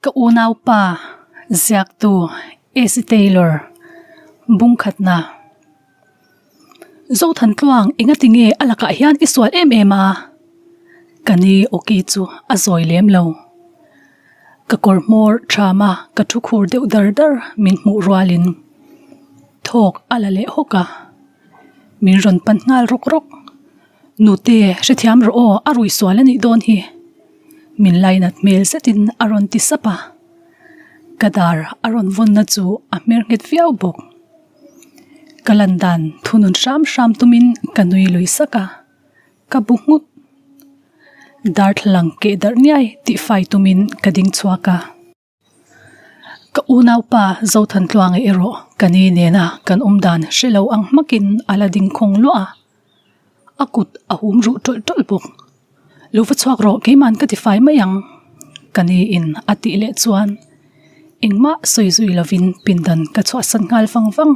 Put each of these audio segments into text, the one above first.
Ka unaupa ziaktu AC Taylor bungkhatna Zothantluang engatinge a lakah hian i sual em em a? Ka ni awki chu a zawi lem lo. Ka kawr hmawr thama ka thu khur deuh dar dar min hmuh rualin thawk a la leh hawk a, min rawn pan nghal rawk rawk. Nute hrethiam rawh aw a rui sual a nih dawn hi. Min lainat hmel zetin a rawn ti sap a, ka dar a rawn vawnna chu a hmer nghet viau bawk. Ka lan dan thunun hram hram tumin ka nui lui sak a, ka bu nghut. Darthlalang keh darh niai tih fai tumin ka ding chhuak a. Ka unaupa Zothantluanga erawh ka ni nena kan awm dan hre lo ang hmakin a la ding khawng luah a, a kut a hum ruh tawlh tawlh bawk. Lo va chhuak rawh keiman ka tifai mai ang ka ni in a tih leh chuan engmah sawi zui lovin pindan ka chhuahsan nghal vang vang.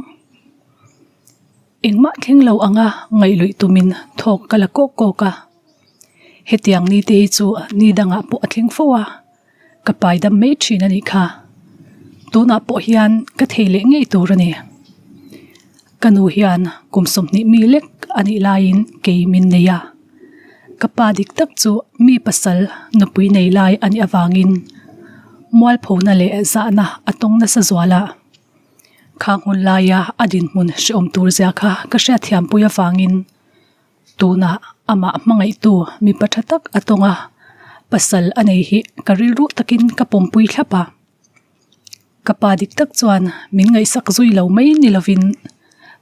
Engmah thleng lo anga ngaihluih tumin thawk ka la kawk kawk a, hetiang ni te hi chu ni dangah pawh a thleng fo a. Ka pai dam mai thin a nih kha. Tunah pawh hian ka thei leh ngei tur a ni. Ka nu hian kum 20 mi lek a nih laiin kei min nei a. Ka pa dik tak chu mi pasal nupui nei lai a nih avangin mualphona leh zahna a tawng nasa zual a. Khang hun laia a dinhmun hrehawm tur zia kha ka hriatthiampui avangin Tunah amah hmangaihtu mipa tha tak a tawng a, pasal a nei hi ka rilru takin ka pawmpui thlap a. Ka pa dik tak chuan min ngaihsak zui lo mai ni lovin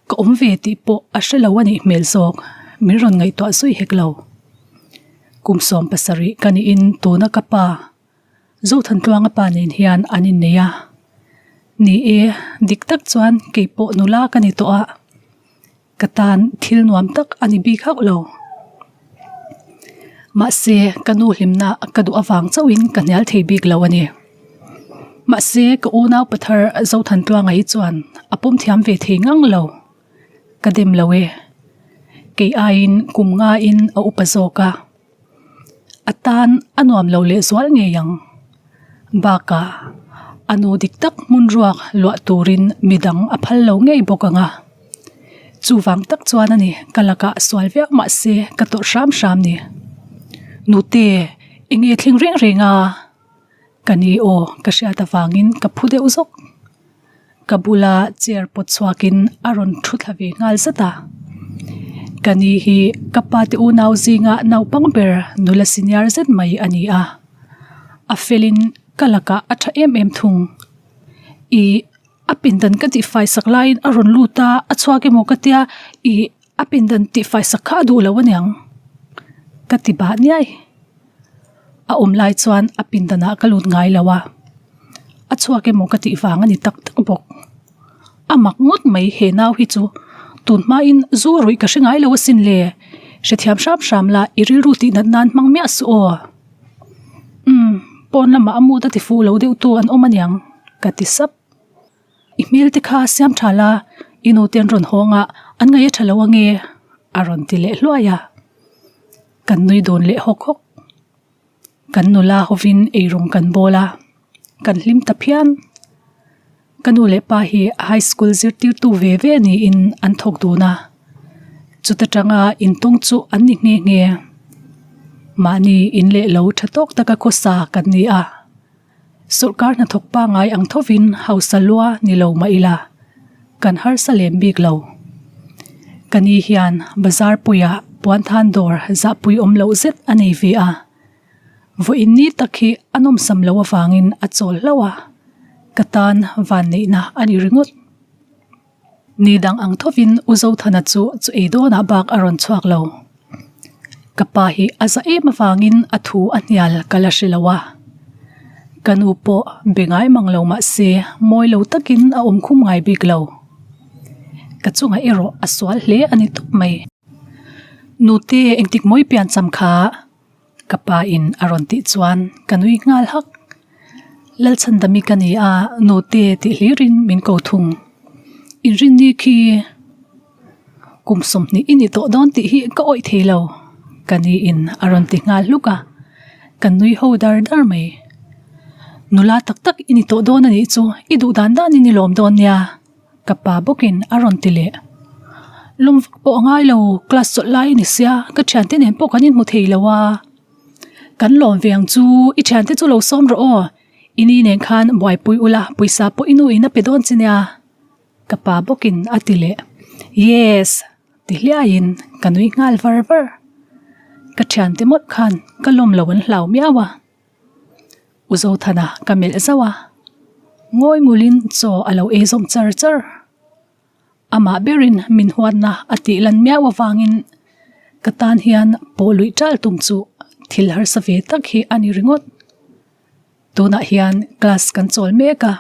ka awm ve tih pawh a hre lo a nih hmel zawk, min rawn ngaihtuah zui hek lo. Kum 17 ka niin tuna ka pa Zothantluanga pa nen hian an innei a. Ni e, dik tak chuan kei pawh nula ka ni tawh a. Ka tan thil nuam tak a ni bik hauh lo. Mahse, ka nu hlimna ka duh avang chauhin ka hnial thei bik lo a ni. Mahse, ka unau pathar Zothantluanga hi chuan a pawm thiam ve thei ngang lo. Ka dem lo e. Kei aiin kum ngaiin a upa zawk a. A tan a nuam lo leh zual ngei ang. Bakah a nu dik tak hmun ruak luah turin midang a phal lo ngei bawk ang a. Chuvang tak chuan a ni ka lakah sual viau mah se ka tawrh hram hram ni. Nute eng nge thleng reng reng a? Ka ni aw ka hriat avangin ka phu deuh zawk. Ka bula chair pawt chhuakin a rawn thu thla ve nghal zat a. Ka ni hi ka pa te unau zinga naupang ber nula senior zet mai a ni a. A felin ka lakah a tha em em thung. Ih a pindan ka tihfai sak laiin a rawn lut a, a chhuak emaw ka tia ih a pindan tihfai sak kha a duh lo aniang ka ti bah niai. A awm lai chuan a pindanah ka lut ngai lo a, a chhuak emaw ka tih vang a ni tak tak bawk. A mak ngawt mai he nau hi chu tun hmain zu ruih ka hre ngai lo asin le, hrethiam hram hram la i rilru tih nat nan hmang miah suh aw. Umm pawn lamah a mut a ti fuh lo deuh tu an awm aniang ka ti sap. I hmel te kha siam tha la, i nu te an rawn hawng a, an ngaih a tha lo ange a rawn ti leh hluai a. Kan nui dawn leh hawk hawk. Kan nula hovin eirawng kan bawl a, kan hlim ta phian. Ka nu leh pa hi high school zirtirtu ve ve niin an thawk dun a, chuta tanga intawng chu an ni nghe nghe. Mahni in leh lo tha tawk taka khawsa kan ni a. Sawrkar hnathawk pangngai ang thovin hausa lua ni lo mah ila, kan harsa lem bik lo. Ka ni hian bazar puiah puanthan dawr zahpui awm loh zet a nei ve a, vawiin ni tak hi a nawmsam loh avangin a chawl hlauh a, ka tan vanneihna a ni ringawt. Ni dang ang thovin U Zothana chu chu ei dawnah bak a rawn chhuak lo. Ka pa hi a za em avangin a thu a hnial ka la hre lo a. Ka nu pawh be ngai mang lo mah se mawi lo takin a awm khum ngai bik lo. Ka chungah erawh a sual hle a ni tawp mai. Nute engtik mawi pian cham kha Ka pa in a rawn tih chuan ka nui nghal hak. Lalchhandami ka ni a, nute tih hlirin min ko thung. Inrinni khi kum 20 i ni tawh dawn tih hi ka awih thei lo, ka ni in a rawn ti nghal hluk a, ka nui ho dar dar mai. Nula tak tak i ni tawh dawn a nih chu, i duh dan danin i lawm dawn nia, ka pa bawkin a rawn ti leh. Lawm vak pawh a ngai lo, class chawlh lai a ni sia, ka thiante nen pawh kan inhmu thei lo a. Kan lawm ve ang chu, i thiante chu lo sawm rawh aw, i ni nen khan buaipui ula, pawisa pawh i nu in a pe dawn che nia, ka pa bawkin a ti leh. Yes! Ti hliaiin ka nui nghal var var. Ka thiante mawlh khan ka lawm lo an hlau miau a. U Zothana ka melh zauh a, ngawi ngulin chaw a lo ei zawm char char. Amah berin min huatna a tih lan miau avangin ka tan hian pawh luih ṭal tum chu thil harsa ve tak hi a ni ringawt. Tunah hian class kan chawl mek a,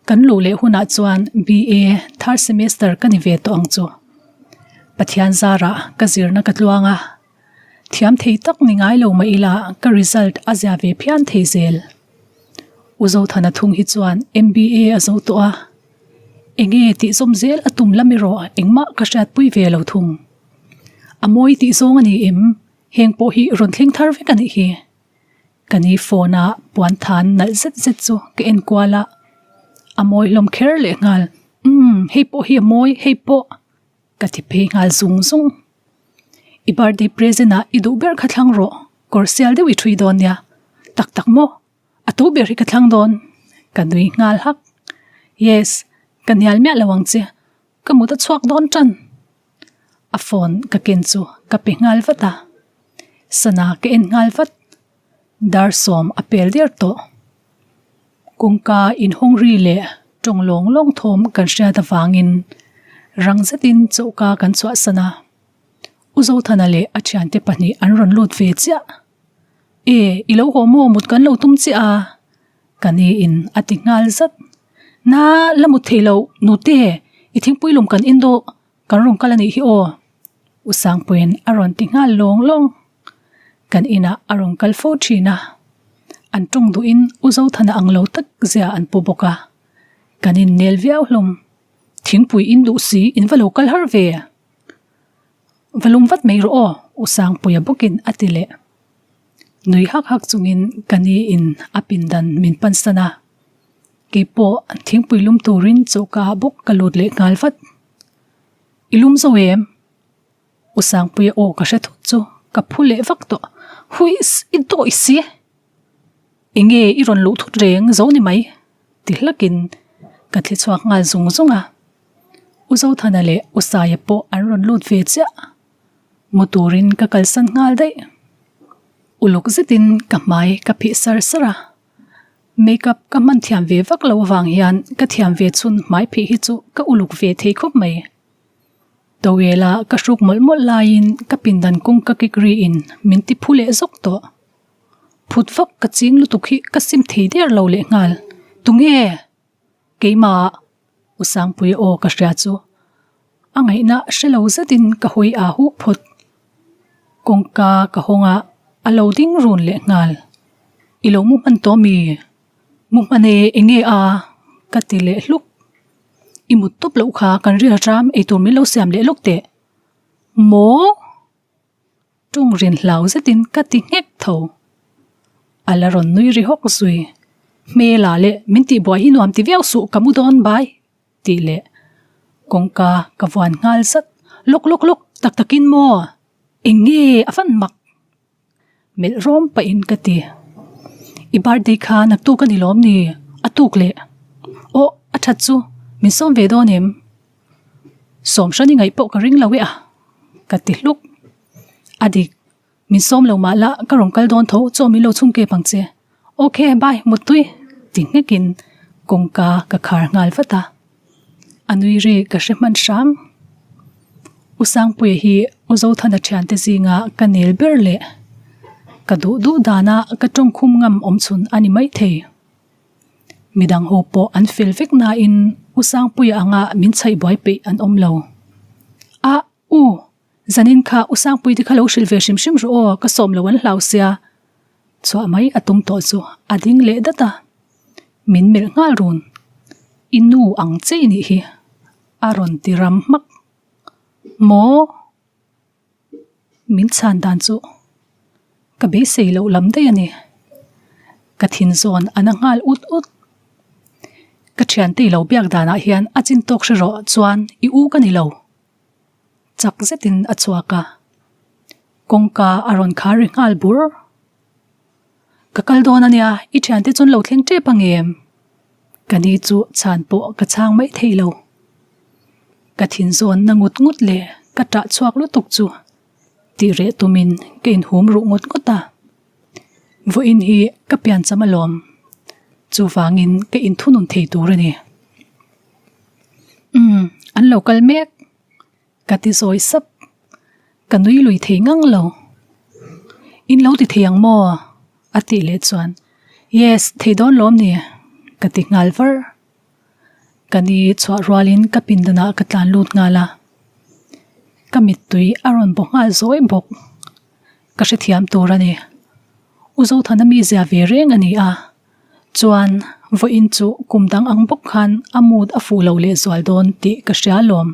kan luh leh hunah chuan BA third semester ka ni ve tawh ang chu. Pathian zarah ka zirna ka tluang a. Thiam thei tak ni ngai lo mah ila ka result a zia ve phian thei zel. U Zothana thung hi chuan MBA a zo tawh a, enge tih zawm zel a tum lam erawh engmah ka hriatpui ve lo thung. A mawi tih zawng a ni em? Heng pawh hi rawn thleng thar vek a nih hi. Ka ni phone a puan than nalh zet zet chu ka en kual a, a mawi hlawm kher lehnghal. Umm hei pawh hi a mawi, hei pawh. Ka ti phei nghal zung zung. I birthday present ah i duh ber kha thlang rawh, kawr sial deuh i thui dawn nia. Tak tak maw? A to ber hi ka thlang dawn. Ka nui nghal hak. Yes, ka hnial miah lo ang che. Ka mut a chhuak dawn tan. A phone ka ken chu ka pe nghal vat a. Sana ka en nghal vat. Dar sawm a pel der tawh. Kawngka inhawng ri leh tawng lawng lawng thawm kan hriat avangin rang zetin choka kan chhuahsan a. U Zothana leh a thiante pahnih an rawn lut ve chiah. E, i lo haw maw mut kan lo tum chiah a? Ka ni in a ti nghal zat. Na, la mut theih loh, nute, i thingpui lum kan in dawh. Kan rawn kal a nih hi aw. U Sangpuiin a rawn ti nghal lawng lawng. Kan inah a rawn kal fo thin a. An tawng duhin U Zothana ang lo tak zia an pu bawk a. Kan innel viau hlawm. Thingpui in duh si in va lo kal har ve. Va lum vat mai rawh aw, U Sangpuia bawkin a ti leh. Nui hak hak chungin ka ni in a pindan min pansan a. Keipawh thingpui lum turin choka ah bawk ka lut leh nghal vat. I lum zo em? U Sangpuia aw ka hre thut chu ka phu leh vak tawh. Huiss! I dawih si! Enge i rawn luh thut reng zo ni mai? Ti hlakin ka thli chhuak nghal zung zung a. U Zothana leh U Saia pawh an rawn lut ve chiah. Mu turin ka kalsan nghal daih. Uluk zetin ka hmai ka phih sar sar a. Makeup ka hman thiam ve vak lo avang hian ka thiam ve chhun hmai phih hi chu ka uluk ve thei khawp mai. Towel a ka hruk mawlh mawlh laiin ka pindan kawng ka kik riin min ti phu leh zawk tawh. Phut vak ka ching lutuk hi ka sim thei der lo lehnghal. Tunge? Keimah U Sangpuia aw ka hria chu a ngaihna hre lo zetin ka hawi aa huh phawt. Kawngka ka hawng a, a lo ding run leh nghal. I lo mu hman tawh mi? Mu hman e, eng nge a? Ka ti leh hluk. I mut tawp loh kha kan rial ram eitur min lo siam leh lawk teh. Maw? Ṭawng rin hlau zetin ka ti nghek tho. A la rawn nui ri hawk zui. Hmela leh min tihbuai hi nuam ti viau suh ka mu dawn bai tih leh kawngka ka vuan nghal zat. Lawk lawk lawk tak takin maw? Eng nge a van mak? Melh rawm pahin ka ti. I birthday kha naktuk a ni lawm ni? A tuk leh. Aw a that chu min sawm ve dawn em? Sawm hran i ngaih pawh ka ring lo e a, ka ti hluk. A dik, min sawm lo mah la ka rawn kal dawn tho chaw min lo chhung kep ang che. Ok, bye, muttui, ti nghekin kawngka ka khar nghal vat a. A nui ri ka hre hman hram. U Sangpuia hi U Zothana thiante zinga ka nel ber leh ka duh duh dana ka tawngkhum ngam awmchhun a ni maithei. Midang ho pawh an fel vek nain U Sangpuia anga min chhaih buai peih an awm lo. A, U, zanin kha U Sangpui te kha lo hrilh ve hrim hrim rawh aw, ka sawm lo an hlau sia. Chhuah mai a tum tawh chu a ding leh dat a, min melh nghal run. I nu ang che i nih hi, a rawn ti ram hmak. Maw? Min chhan dan chu ka beisei loh lam daih a ni. Ka thin zawn a na nghal ut ut. Ka thiante i lo biak danah hian a chin tawk hre rawh chuan i u ka ni lo. Chak zetin a chhuak a, kawngka a rawn khar ri nghal bur. Ka kal dawn a nia, i thiante chuan lo thleng tep ang em? Ka ni chu chhan pawh ka chhang mai thei lo. Ka thin zawn na ngut ngut leh ka tah chhuak lutuk chu tih reh tumin ka inhum ruh ngawt ngawt a. Vawiin hi ka piancham alawm, chuvangin ka inthunun thei tur a ni. Umm, an lo kal mek. Ka ti zawi sap. Ka nui lui thei ngang lo. In lo ti thei ang maw? A tih leh chuan, Yes, thei dawn lawm ni, ka ti nghal var. Ka ni chhuah rualin ka pindanah ka tlan lut nghal a. Ka mittui a rawn baw nghal zawi bawk. Ka hrethiam tur a ni. U Zothana mizia ve reng a ni a. Chuan, vawiin chu kum dang ang bawk khan a mood a fuh lo lehzual dawn tih ka hria alawm.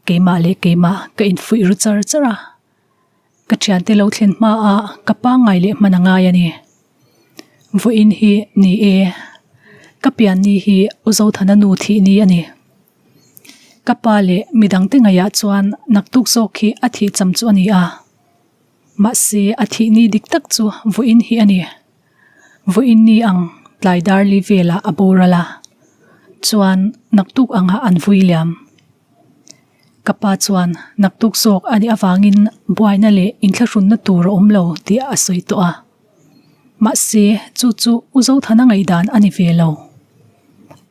Keimah leh keimah ka infuih ru char char a, ka thiante lo thlen hmaah ka pangngai leh hman a ngai a ni. Vawiin hi ni e, ka pian ni hi U Zothana nu thih ni a ni. Ka pa leh midangte ngaihah chuan naktuk zawk hi a thih cham chu a ni a. Mahse, a thih ni dik tak chu vawiin hi a ni. Vawiin ni ang tlai dar li velah a boral a, chuan naktuk angah an vui liam. Ka pa chuan naktuk zawk a nih avangin buaina leh inthlahrunna tur a awm lo tih a sawi tawh a. Mahse, chu chu U Zothana ngaihdan a ni ve lo.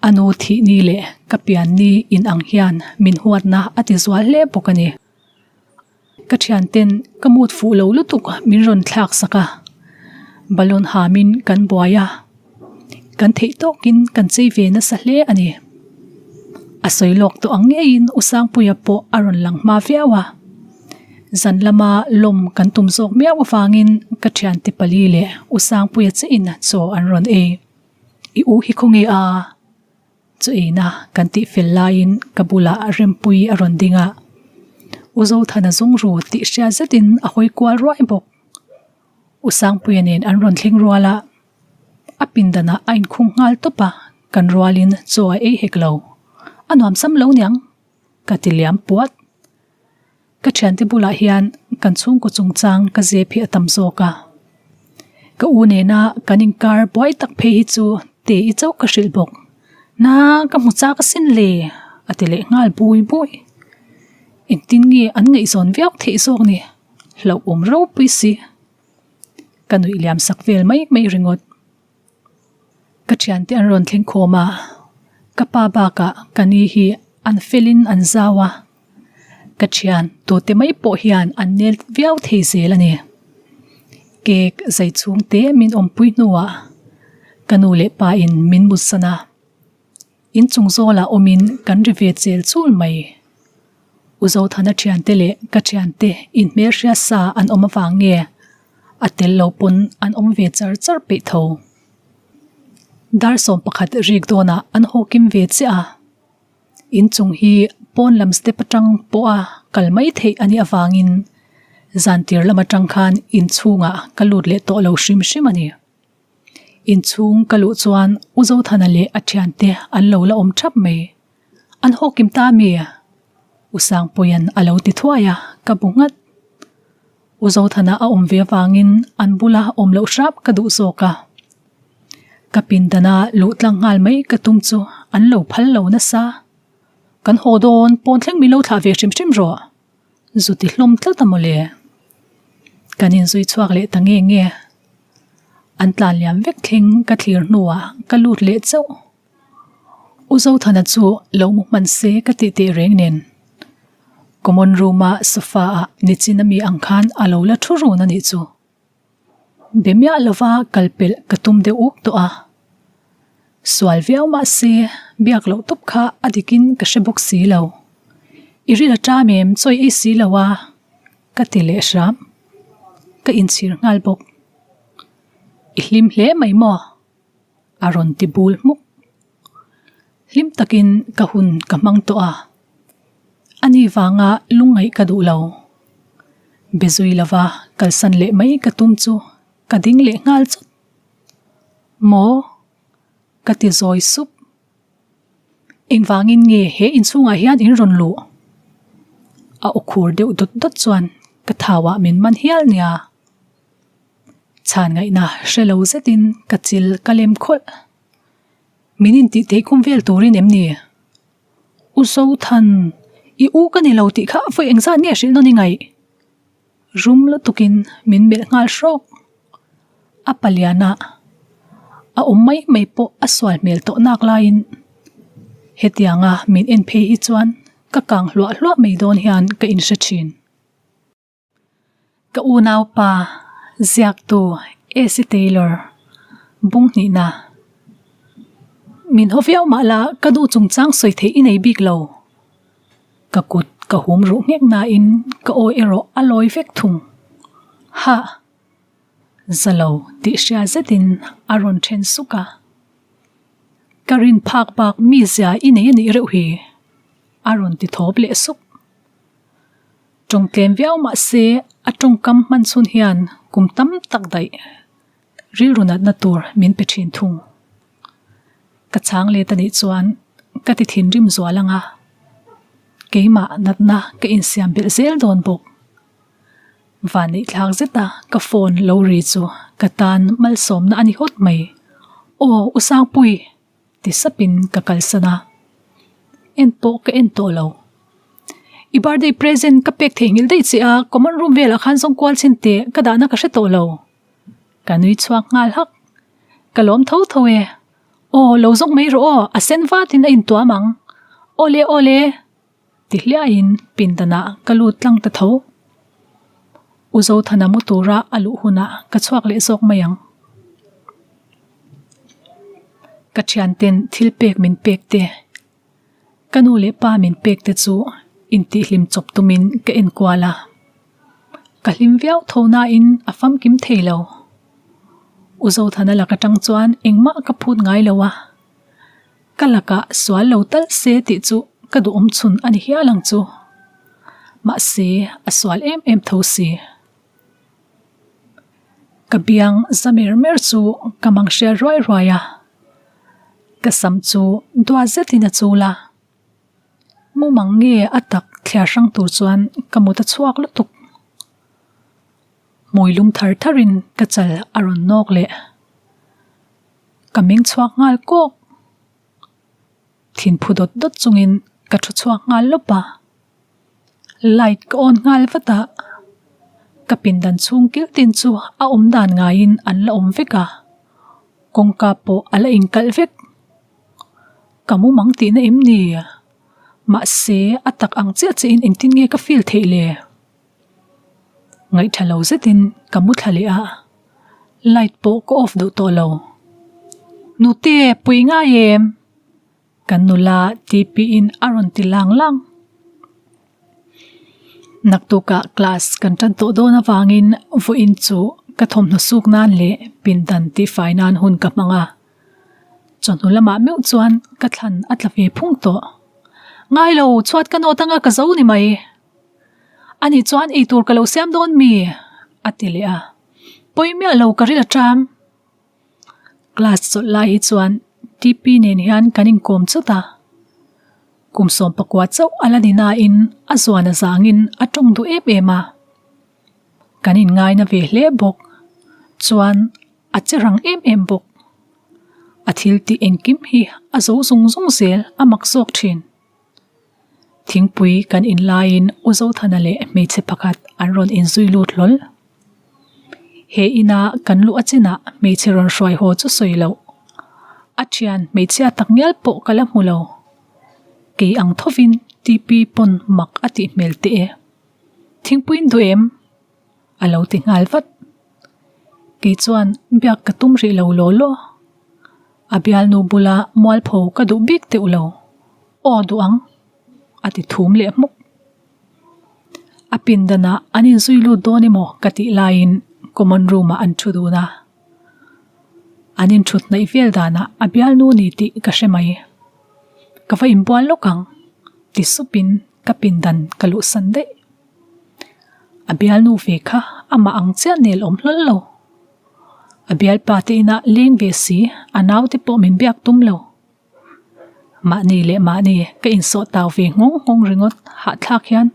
A nu thih ni leh ka pian ni inang hian min huatna a ti zual hle bawk a ni. Ka thianten ka mood fuh lo lutuk min rawn thlak sak a, balloon hamin kan buai a, kan theih tawkin kan chei ve nasa hle a ni. A sawi lawk tawh ang ngeiin U Sangpuia pawh a rawn lang hma viau a, zan lama lawm kan tum zawk miau avangin ka thiante pali leh U Sangpuia chiahin chaw an rawn ei. I u hi khawnge a? Chu eina kan tih fel laiin ka bulah Rempuii a rawn ding a, U Zothana zawng ru tih hria zetin a hawi kual ruai bawk. U Sangpuia nen an rawn thleng rual a, a pindanah a inkhung nghal tawp a, kan rualin chaw a ei hek lo. A nuam sam lo niang, ka ti liam puat. Ka thiante bulah hian kan chhungkaw chungchang ka zep hi a tam zawk a. Ka u nena kan inkar buai tak phei hi chu te i chauh ka hrilh bawk. Na ka hmu chak asin le a ti leh nghal bui bui. Engtin nge an ngaihzawn viau theih zawk ni? Hlauhawm ropui si. Ka nuih liam sak vel mai mai ringawt. Ka thiante an rawn thleng khawm a, ka pa bakah ka ni hi an felin an zau a, ka thian tute mai pawh hian an nel viau thei zel a ni. Cake zai chhung te min awmpui hnuah ka nu leh pa in min mutsan a. Inchung zawlah awmin kan ri ve chel chul mai. U Zothana thiante leh ka thiante inhmelhria sa an awm avang nge a tel lo pawn an awm ve char char peih tho. Dar 11 rik dawnah an haw kim ve chiah a. Inchung hi pawn lam step atang pawha kal mai theih a nih avangin zantir lam atang khan inchhungah ka lut leh tawh lo hrim hrim a ni. Inchhung ka luh chuan U Zothana leh a thiante an lo la awm thap mai. An haw kim ta mi? U Sangpuia'n a lo ti thuai a, ka bu nghat. U Zothana a awm ve avangin an bula awm loh hrap ka duh zawk a. Ka pindana luh tlang nghal mai ka tum chu an lo phal lo nasa. Kan haw dawn pawn thleng min lo thlah ve hrim hrim rawh. Zu ti hlawm tlat a mawle. Kan inzui chhuak leh ta nge nge. An tlan liam vek thleng ka thlir hnuah ka lut leh chauh. U Zothana chu lo mu hman se ka tih teh reng nen. Common room a sofa ah nichin ami ang khan a lo la thu run a nih chu. Be miah lova kal pelh ka tum deuh uk tawh a. Sual viau mah se biak loh tawp kha a dikin ka hre bawk si lo. I ril a ṭam em chawi ei si lo a? Ka ti leh hram. Ka inchhir nghal bawk. I hlim hle mai maw? A rawn ti bul hmuk. Hlim takin ka hun ka hmang tawh a. Ani vanga lungngaih ka duh lo. Be zui lova kalsan leh mai ka tum chu ka ding leh nghal chawt. Maw? Ka ti zawi sup. Engvangin nge he inchhungah hian in rawn luh? A aw khur deuh dawt dawt chuan ka thauah min man hial nia. Chhan ngaihna hre lo zetin ka chil ka lem khawlh. Min intih theih khum vel turin em ni? U Zothan, i u ka ni lo tih kha vawi engzat nge hrilh nawn i ngaih? Rum lutukin min melh nghal hrawk. A paliana a awm mai mai pawh a sual hmel tawh nak laiin hetianga min en phei hi chuan ka kang hluah hluah mai dawn hian ka inhre thin. Ka unaupa ziaktu AC Taylor bung hnihna Min haw viau mah la ka nu chungchang sawi theih i nei bik lo. Ka kut ka hum ruh nghek nain ka awi erawh a lawi vek thung. Hah! Za lo tih hria zetin a rawn then suk a. Ka rin phak bak mi zia i nei a nih reuh hi! A rawn ti thawp leh sup. Tawng tlem viau mah se a tawngkam hman chhun hian kum tam tak daih rilru natna tur min pe thin thung. Ka chhang let a nih chuan ka ti thinrim zual ang a, keimah natna ka insiam belh zel dawn bawk. Vanneih thlak zeta ka phone lo ri chu ka tan malsawmna a ni hawt mai. Aw U Sangpui! Ti sapin ka kalsan a, en pawh ka en tawh lo. I birthday present ka pek theihnghilh daih che a, common room velah khan zawng kual chin teh ka dahna ka hre tawh lo. Ka nui chhuak nghal hak. Ka lawm tho tho e. Aw, lo zawk mai rawh aw, a sen vatin a intuam ang. Awle awle. Ti hliaiin pindanah ka lut tlang ta tho. U Zothana mu tura a luh hunah ka chhuak leh zawk mai ang. Ka thianten thil pek min pek te, ka nu leh pa min pek te chu intihhlim chawp tumin ka enkual a. Ka hlim viau tho nain a famkim thei lo. U Zothana lak atang chuan engmah ka phut ngai lo a. Ka lakah sual lo tal se tih chu ka duhawm chhun a ni hial ang chu. Mahse, a sual em em tho si. Ka biang za mer mer chu ka mang hrial ruai ruai a. Ka sam chu duat zetin a chul a. Mumang nge a tak thliar hrang tur chuan ka mut a chhuak lutuk. Hmui lum thar tharin ka chal a rawn nawk leh. Ka meng chhuak nghal kawk. Thinphu dawt dawt chungin ka thu chhuak nghal lawp a. Light ka on nghal vat a, ka pindan chhung kil tin chu a awm dan ngaiin an la awm vek a, kawngka pawh a la inkalh vek. Ka mumang tihna em ni? Mahse a tak ang chiah chiahin engtin nge ka feel theih le? Ngaihtha lo zetin ka mu thla leh a, light pawh ka off duh tawh lo. Nute, pui ngai em? Kan nula TP-in a rawn ti lang lang. Naktukah class kan tan tawh dawn avangin vawiin chu ka thawmhnaw suk nan leh pindan tihfai nan hun ka hmang a. Chawhnu lamah meuh chuan ka thlan a tla ve phung tawh. Ngai lo, chhuat ka nawt anga ka zo ni mai. Ani chuan eitur ka lo siam dawn mi? a ti leh a. Pawi miah lo ka ril a ṭam. Class chawlh lai hi chuan TP nen hian kan inkawm chawt a. Kum 19 chauh a la ni nain a zuan a zangin a tawng duh em em a. Kan inngaina ve hle bawk. Chuan a che rang em em bawk. A thil tih engkim hi a zo zung zung zel a mak zawk thin. Thingpui kan in laiin U Zothana leh hmeichhe pakhat an rawn inzui lut hlawl. He ina kan luh a chinah hmeichhe rawn hruai haw chu sawi loh. A thian hmeichhia tak ngial pawh ka la hmu lo. Kei ang thovin TP pawn mak a tih hmel teh e. Thingpuiin duh em? A lo ti nghal vat. Kei chuan biak ka tum rih lo law law. A bialnu bula mualpho ka duh bik teuh lo. Aw duh ang, a ti thum leh hmuk. A pindanah an inzui lut dawn emaw ka tih laiin common room-ah an thu dun a. An inthut hnaih vel danah a bialnu ni tih ka hre mai. Ka va inbual lawk ang, ti supin ka pindan ka luhsan daih. A bialnu ve kha amah ang chiah nel awm hlawl lo. A bialpa te inah leng ve si, a naute pawh min biak tum lo. Mahni leh mahni ka insawh tau ve nghawng nghawng ringawt hahthlak hian.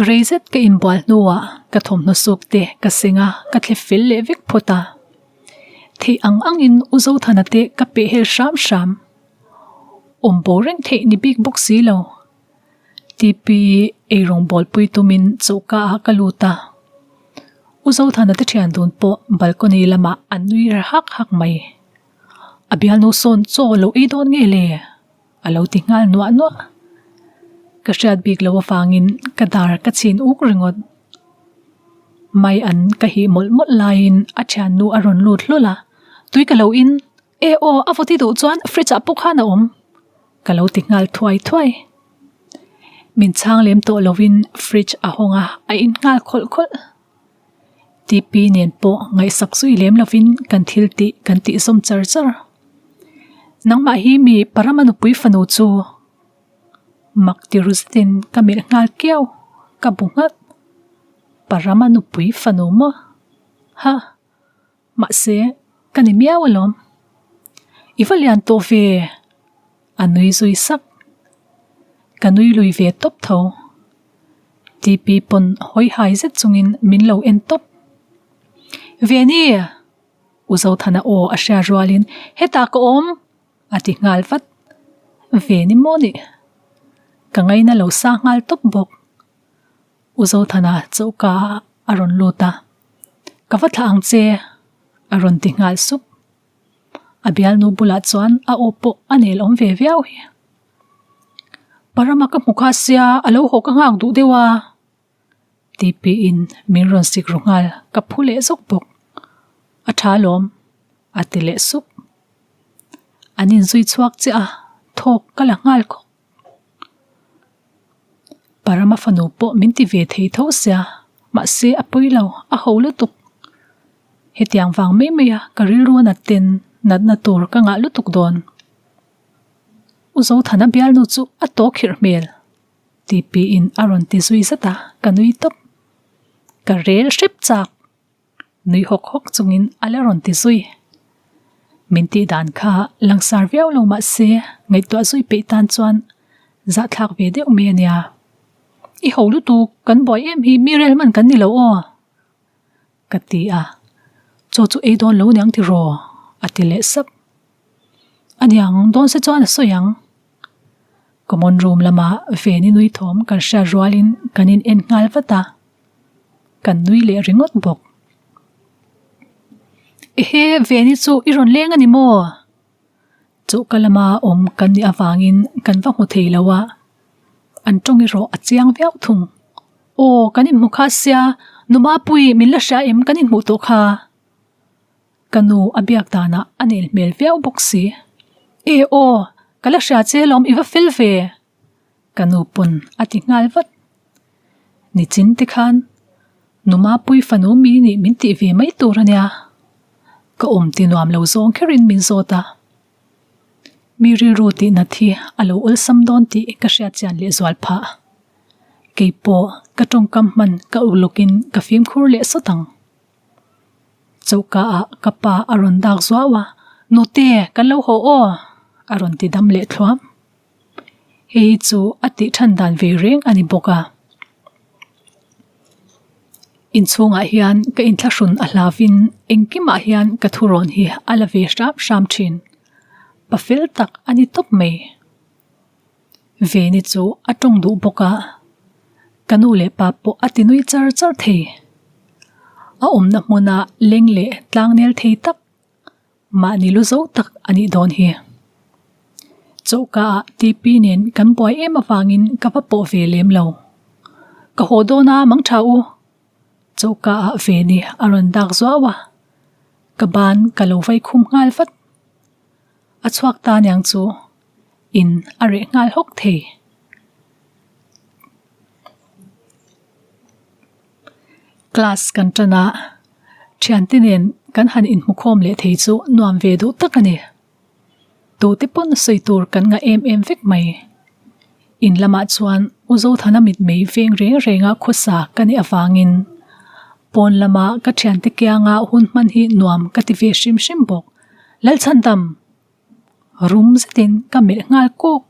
Rei zet ka inbual hnuah ka thawmhnaw suk te ka seng a, ka thlep fel leh vek phawt a. Theih ang angin U Zothana te ka peh hel hram hram. Awm bo reng theih ni bik bawk si lo. TP eirawng bawlpui tumin choka ah ka lut a. U Zothana te thian dun pawh balcony lamah an nui ra hak hak mai. A bialnu sawn chaw lo ei dawn nge le? A lo ti nghal nuah nuah. Ka hriat bik loh avangin ka dar ka chhin uk ringawt. Mai an ka hih mawlh mawlh laiin a thiannu a rawn lut hlawl a, Tui ka lo in e aw a vawti duh chuan fridge ah pawh khan a awm. Ka lo ti nghal thuai thuai. Min chhang lem tawh lovin fridge a hawng a, a in nghal khawlh khawlh. TP nen pawh ngaihsak zui lem lovin kan thil tih kan tih zawm char char. Nangmah hi mi Parama nupui fanu chu mak ti ru zetin ka melh nghal kiau, ka bu nghat. Parama nupui fanu maw? Ha! Mahse, ka ni miau alawm. I va lian tawh ve! A nui zui sak. Ka nui lui ve tawp tho. TP pawn hawi hai zet chungin min lo en tawp. Veni! U Zothana aw a hria rualin, Hetah ka awm! A ti nghal vat. Veni maw nih? Ka ngaina lo sa nghal tawp bawk. U Zothana choka ah a rawn lut a, Ka va thlah ang che a rawn ti nghal sup. A bialnu bulah chuan a aw pawh a nel awm ve viau hi. Parama ka hmu kha sia a lo haw ka nghak duh deuh a ti piin min rawn sik ru nghal ka phu leh zawk bawk. A tha alawm a ti leh sup. An inzui chhuak chiah a, thawk ka la nghal khawp. Parama fanu pawh min ti ve thei tho sia, mahse a pawi lo, a ho lutuk. Hetiang vang mai mai a ka rilru a nat ten natna tur ka ngah lutuk dawn. U Zothana bialnu chu a tawk khirh hmel ti piin a rawn ti zui zat a, ka nui tawp. Ka rel hrep chak. Nui hawk hawk chungin a la rawn ti zui. Min tih dan kha langsar viau lo mah se ngaihtuah zui peih tan chuan zahthlak ve deuh mai a nia. I ho lutuk, kan buai em hi mi rel hman kan ni lo aw ka ti a, chaw chu ei dawn lo niang tiraw a ti leh sap. A niang dawn se chuan a sawi ang. Common room lama Veni nui thawm kan hriat rualin kan in en nghal vat a. Kan nui leh ringawt bawk. Ehe, Veni chu i rawn leng a ni maw? Chawhka lama awm kan nih avangin kan va hmu thei lo a, an tawng erawh a chiang viau thung. Aw, kan inhmu kha sia, Nu Mapui min la hria em kan inhmuh tawh kha? Ka nu a biak danah a nel hmel viau bawk si. E aw, ka la hria che lawm i va fel ve. Ka nu pawn a ti nghal vat. Nichin te khan Nu Mapui fanu mi nih min tih ve mai tur a nia. Ka awm ti nuam lo zawng kherin min zawt a. Mi rilru tih nat hi a lo awlsam dawn tih ka hriat chian leh zual phah. Keipawh ka tawngkam hman ka ulawkin ka fimkhur leh sawt ang. Choka ah ka pa a rawn dak zuau a, Nute, kan lo haw aw! a rawn ti dam leh thluam. Hei hi chu a tih than dan ve reng a ni bawk a. Inchhungah hian ka inthlahrun a hlavin engkimah hian ka thurawn hi a la ve hram hram thin. Pa fel tak a ni tawp mai. Veni chu a tawng duh bawk a, ka nu leh pa pawh a ti nui char char thei. A awmna hmuna leng leh tlangnel thei tak Mahni lu zo tak a nih dawn hi. Choka ah TP nen kan buai em avangin ka va pawh ve lem lo. Ka haw dawn a mang tha u. Choka ah Veni a rawn dak zuau a, ka ban ka lo vai khum nghal vat. A chhuak ta niang chu in a reh nghal hawk thei. Class kan tan a, thiante nen kan han inhmukhawm leh thei chu nuam ve duh tak a ni. Tute pawn sawi tur kan ngah em em vek mai. In lamah chuan U Zothana mitmei veng reng renga khawsa ka nih avangin. Pawn lama ka thiante kianga hun hman hi nuam ka ti ve hrim hrim bawk. Lalchhandam! Rum zetin ka melh nghal kawk.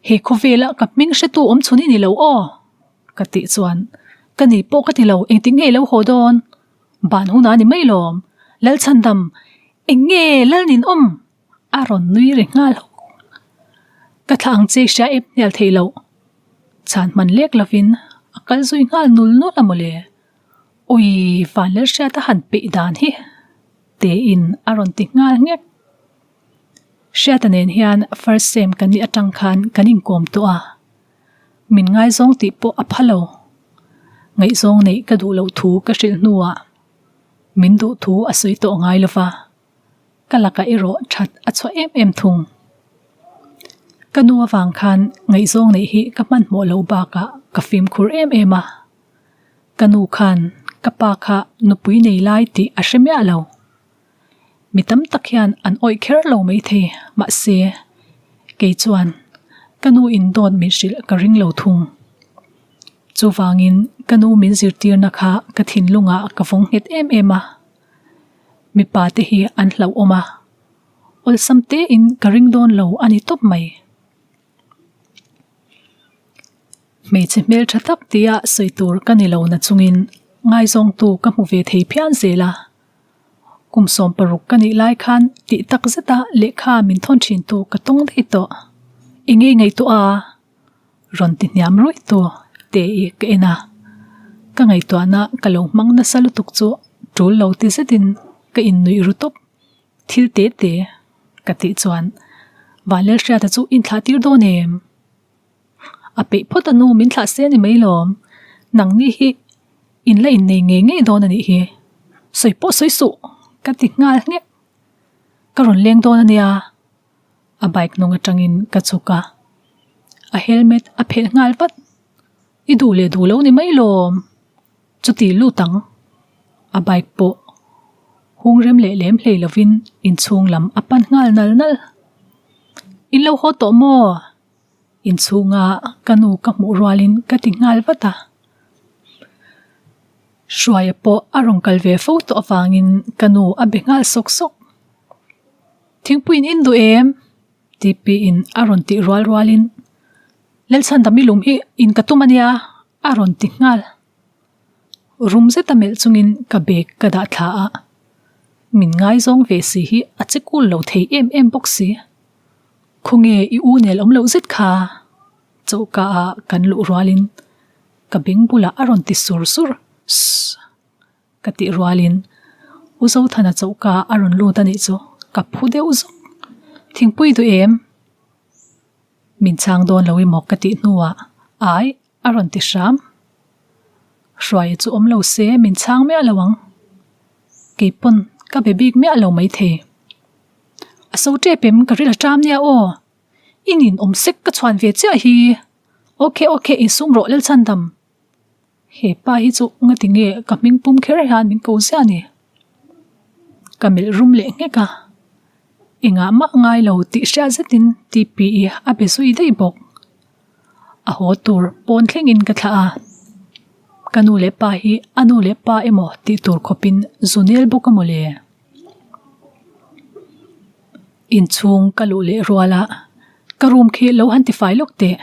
He khawvela ka hming hretu awm chhun i ni lo aw! Ka tih chuan ka ni pawh ka ti lo, engtik nge i lo haw dawn? Ban hunah a ni mai lawm. Lalchhandam! Eng nge lal nin awm? A rawn nui ri nghal hawk. Ka thlah ang che hria ep hnial theih loh. Chhan hman lek lovin a kal zui nghal nul nul a mawle. Ui, Vanlalhriat a han peih dan hi tein a rawn ti nghal nghek. Hriata nen hian first sem kan nih atang khan kan inkawm tawh a. Min ngaizawng tih pawh a pha lo. Ngaihzawng neih ka duh loh thu ka hrilh hnuah min duh thu a sawi tawh ngai lova. Ka lakah erawh that a chhuah em em thung. Ka nu avang khan ngaihzawng neih hi ka hmanhmawh loh bakah ka fimkhur em em a. Ka nu khan ka pa kha nupui nei lai tih a hre miah lo. Mi tam tak hian an awih kher lo maithei mahse kei chuan ka nu in dawt min hrilh ka ring lo thung. Chuvangin ka nu min zirtirna kha ka thinlungah ka vawng nghet em em a. Mipa te hi an hlauhawm a, awlsam tein ka ring dawn lo a ni tawp mai. Hmeichhe hmeltha tak tia sawi tur ka ni lo na chungin ngaizawngtu ka hmu ve thei phian zel a. Kum 16 ka nih lai khan tih tak zeta lehkha min thawn thintu ka tawng daih tawh. Eng nge ngaihtuah a? Rawn ti hniam rawih tu te i ka en a. Ka ngaihtuahna ka lo hmang nasa lutuk chu tul lo ti zetin ka innuih ru tawp. Thil te te ka tih chuan Vanlalhriata chu inthlah tir dawn em? A peih phawt a nu min thlah se a ni mai lawm. Nangni hi in la innei ngei ngei dawn a nih hi. Sawi pawh sawi suh ka ti nghal nghek. Ka rawn leng dawn a nia. A bike hnung atangin ka chhuk a. A helmet a phelh nghal vat. I duh leh duh lo ni mai lawm. Chuti lut ang. A bike pawh hung rem leh lem hlei lovin inchhung lam a pan nghal nal nal. In lo haw tawh maw? Inchhunga ka nu ka hmuh rualin ka ti nghal vat a. Hruaia pawh a rawn kal ve fo tawh avangin ka nu a be nghal sawk sawk. Thingpuiin in duh em? Tipiin a rawn tih rual rualin Lalchhandami lum hi in ka tum a nia a rawn ti nghal. Rum zeta melh chungin ka bag ka dah thla a, min ngaizawng ve si hi a che cool lo thei em em bawk si. Khawnge i u nel awm loh zet kha? Choka ah kan luh rualin ka beng bulah a rawn ti sur sur. Sss. Ka tih rualin U Zothana choka a rawn lut a nih chu ka phu deuh zawk. Thingpui duh em? Min chhang dawn lo emaw ka tih hnuah ai a rawn ti hram. Hruaia chu awm lo se min chhang miah lo ang. Kei pawn ka be bik miah lo maithei. A so tep em ka ril a ṭam nia aw. I nin awm sek ka chhuan ve chiah hi. Ok ok insum rawh Lalchhandam. He pa hi chu ngati nge ka hming pum kher hian min ko ziah ni. Ka melh rum leh nghek a, engah mah ngai lo tih hriat zetin TPE a be zui daih bawk. A haw tur pawn thlengin ka thlah a, ka nu leh pa hi a nu leh pa emaw tih tur khawpin zu nel bawk a mawle. Inchhung ka luh leh rual a, ka room khi lo han tifai lawk teh.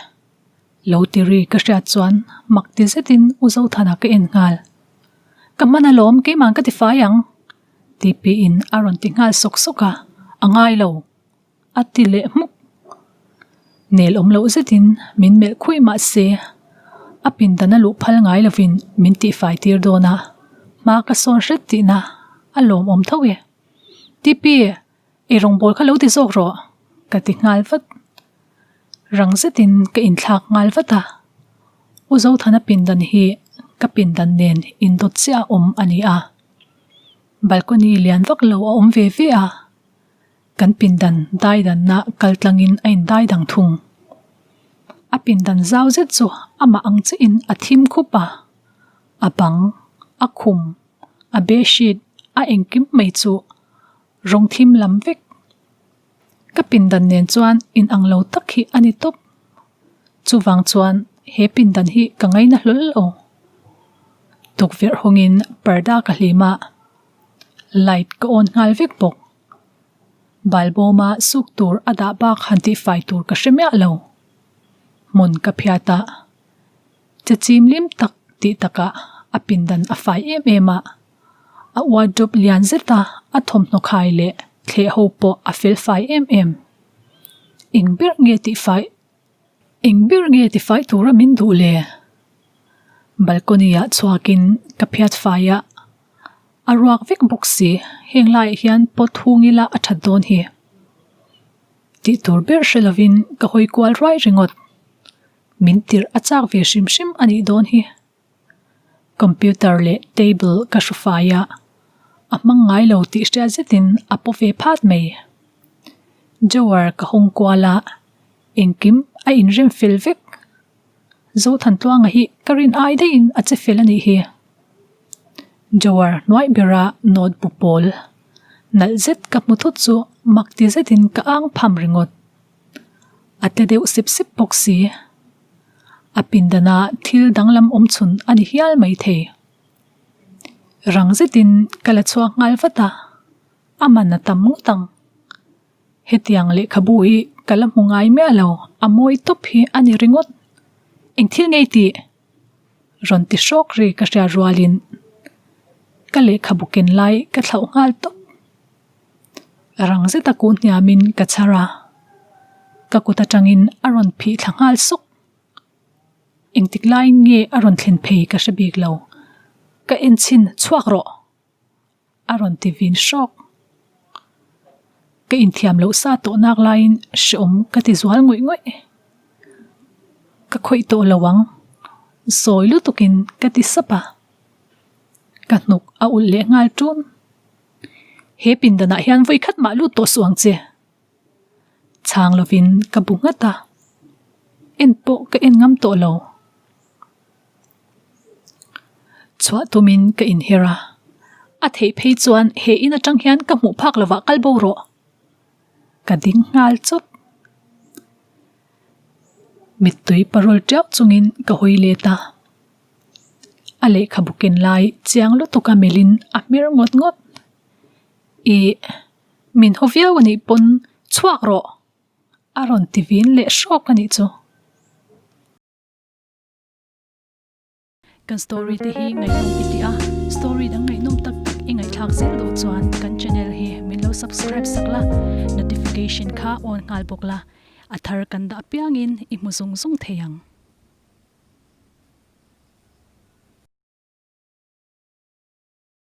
Lo ti ri ka hriat chuan mak ti zetin U Zothana ka en nghal. Ka hman alawm keimah ka ti fai ang ti piin a rawn ti nghal sawk sawk a, a ngai lo a ti leh hmuk. Nel awm loh zetin min melh khuih mah se a pindan a luh phal ngai lovin min tihfai tir dawn a, hma ka sawn hret tihna a lawmawm tho e. Tipi! I rawngbâwl kha lo ti zawk rawh, ka ti nghal vat. Rang zetin ka inthlâk nghal vat a. U Zothana pindan hi ka pindan nen indawt chiah a awm a ni a. Balcony lian vak lo a awm ve ve a. Kan pindan daidanna kal tlangin a indai dang thung. A pindan zau zet chu amah ang chiahin a thim khup a. A bang, a khum, a bedsheet, a engkim mai chu Rawng thim lam vek. Ka pindan nen chuan in ang lo tak hi a ni tawp. Chuvang chuan he pindan hi ka ngaina hlawl lo. Tukverh hawngin parda ka hlim a, light ka on nghal vek bawk. Balbawma suk tur a dah bak han tihfai tur ka hre miah lo. Hmun ka phiat a, che chim lim tak tih takah a pindan a fai em em a, a wardrobe lian zeta a thawmhnaw khai leh thleh ho pawh a fel fai em em. Eng ber nge tihfai Eng ber nge tifai tura min duh le? Balcony ah chhuakin ka phiat fai a, a ruak vek bawk si, heng laiah hian pot hung ila a that dawn hi. Tih tur ber hre lovin ka hawi kual ruai ringawt. Min tirh a chak ve hrim hrim a nih dawn hi. Computer leh table ka hru fai a, a hmang ngai lo tih hriat zetin a paw ve phat mai. Drawer ka hawng kual a, engkim a inrem fel vek. Zothantluanga hi ka rin ai daihin a che fel a nih hi. Drawer hnuai bera note bu pawl nalh zet ka hmu thut chu mak ti zetin ka ang pham ringawt. A tle deuh sep sep bawk si. A pindana thil danglam awm chhun a ni hial mai thei. Rang zetin ka la chhuak nghal vat a, a man a tam ngawt ang. Hetiang lehkhabu hi ka la hmu ngai miah lo, a mawi tawp hi a ni ringawt. Eng thil ngei tih? Rawn ti hrawk ri ka hriat rualin ka lehkhabu ken lai ka thlauh nghal tawp. Rang zeta kuh hniamin ka chhar a, ka kut atangin a rawn phih thla nghal sawk. Engtik laiin nge a rawn thlen phei ka hre bik lo, ka en chhin chhuak rawh a rawn ti vin hrawk. Ka inthiam loh sa tawh nak laiin hreawm ka ti zual ngawih ngawih. Ka khawih tawh lo ang, sawi lutukin ka ti sap a, ka hnuk a ulh leh nghal ṭun. He pindanah hian vawi khat mah lut tawh suh ang che. Chhang lovin ka bu nghat a, en pawh ka en ngam tawh lo. Chhuah tumin ka inher a, a theih phei chuan he in atang hian ka hmuh phak lovah kal bo rawh. Ka ding nghal chawt. Mittui parawl tiau chungin ka hawi let a. A lehkhabu ken lai chiang lutuk a melhin a hmer ngawt ngawt. Ih, min haw viau a nih pawn chhuak rawh! A rawn ti vin leh hrawk a nih chu. Kan story te hi ngaihnawm i ti a, story dang ngaihnawm tak tak i ngaihthlak zel duh chuan kan channel hi min lo subscribe sak la, notification kha on nghal bawk la, a thar kan dah apiangin i hmu zung zung thei ang.